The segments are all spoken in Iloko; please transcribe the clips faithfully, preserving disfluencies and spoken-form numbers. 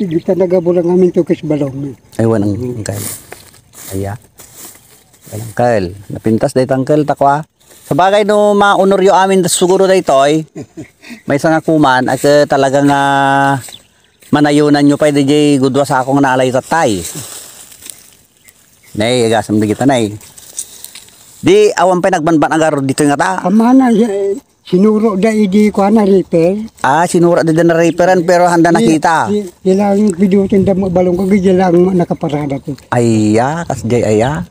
Dita nagabulang amin to kas balong. Ay, wan, ang, ang kal. Aya. Wan, ang kal. Napintas dayta, ang kal, ta kua. Sabagay no maunoryo amin da siguro daytoy. Maysa nga kuman, ay ka talaga nga manayonanyo pay diay gudua sako nga naalay tatay. Nay, agasem dagita, nay. Di, awan pay nagbanban agarod ditoy nga ta. Amana, eh, sinuro da idi kuana, reaper. Ah, sinura da na reaperan, pero handa Di, nakita. di, di lang bidutin da balong ko, di lang nakaparada to. Aya, kas jay aya.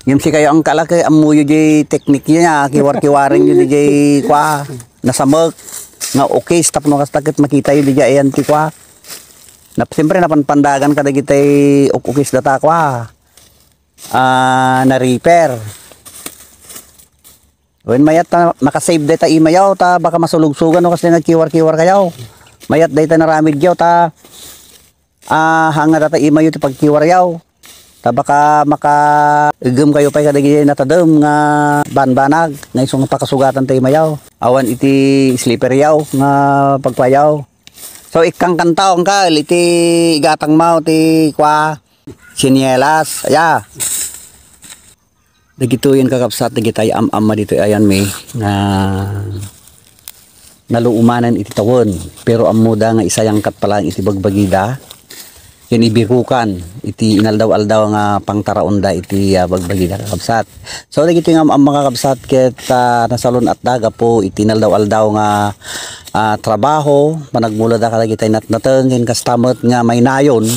Ngem sikayo, ang kalaki, ammoyo jay teknik niya, kiwar-kiwaren yo jay kua, nasamek, nga ukis, tapno kasta ket makita yo jay ayan ti kua. Nap-, siyempre, napanpandagan kadagitay uk-ukis data kua. Ah, na reaper. Wen, mayat ta makasave dayta imayo, ta baka masulogsogan no kasdi nga kiwar-kiwar kayo. Mayat dayta naramid yo, ta, ah, hanga data imayo ti pagkiwar yaw. Ta baka makaigem kayo pay kadagiti natadem nga banbanag, nga isu nga pakasugatan ta imayo. Awan iti slipper yaw nga pagkuayaw. So, ikkangkantaw, angkal, iti igatang maw ti kua, sinielas, aya. Dagitoyen kakabsat, dagitay am-amma ditoy ayan mi nga naluumanan iti tawen, pero ammoda nga isayangkat pa laeng iti bagbagida, ken ibirukan iti inaldaw-aldaw nga pangtaraonda iti, ah, bagbagida, kakabsat. So, dagitoy nga am-amma, kakabsat, ket, ah, nasalun-atda gapu iti inaldaw-aldaw nga, ah, trabaho, panagmulada kadagitay natnateng, ken kasta met nga maynayon,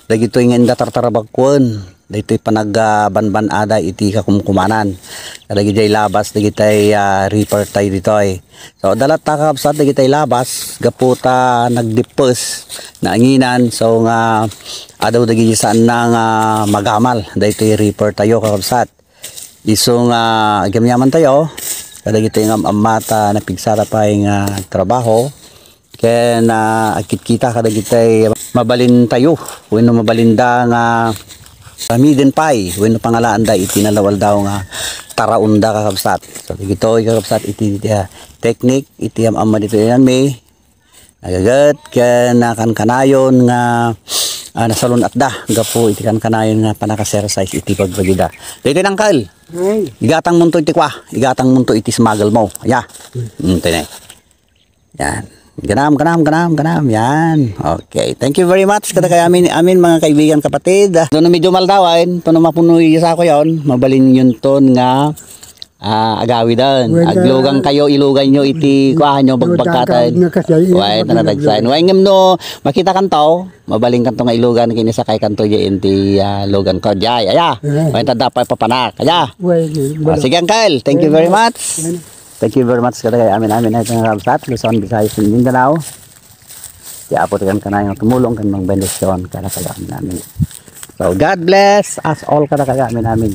dagitoy nga inda tartarabakuen. Daytoy panagbanbanada iti kakumkumanan. Kadagijay labas dagitay, ah, reaper tayo ditoy. So, adda latta, kakabsat, dagitay labas, gapu ta nagdippes, naanginan, so nga adu dagiti saanna nga magamal. Daytoy reaper tayo, kakabsat. Isu nga agyamyaman tayo, kadagitoy nga am-amma ta napigsara pay nga trabaho. Ken, ah, agkitkita kadagitay mabalin tayo, wenno mabalinda nga ramiden pay, wenno pangalaanda iti nalawaldaw nga taraonda, kakabsat. So, dagitoy, kakabsat, iti, ah, teknik, iti am-amma ditoy ayan mi, nagaget, ken, ah, kankanayon nga, ah, nasalun-atda gapu iti kankanayon nga panakasersais iti bagbagida. Daytoy nangkal. Ay. Igatang munto iti kua, igatang munto iti smuggle mo. Ya. Mm, tene. Yan. Ganam, ganam, ganam, ganam. Yan. Okay. Thank you very much. Kada kay amin, amin, mga kaibigan, kapatid. Ah, doon medyo maldawan, to na mapuno yung sako yon. Mabalin yun ton nga, ah, agawidan. Well, Aglugan ah, kayo, ilugan nyo iti, kuhaan nyo, no, bagbagkatan. Dagdag nga kasi, Way, tanadagsan. Way, ngem no, makita kanto, mabalin kanto nga ilugan, kinisakay kanto, di inti, ah, lugan ko. Jay, aya. Eh. Way, tanda pa papanak. Aya. Well, Ah, well. Sige, uncle. Thank you very much. Well, Thank you very much kada kay amin-amin ay nga kabsat, Luzon, Visayas, ken Mindanao. Ti Apo ti kankanayon nga tumulong ken mangbendisyon kada kay amin-amin. So, God bless us all kada kay amin-amin.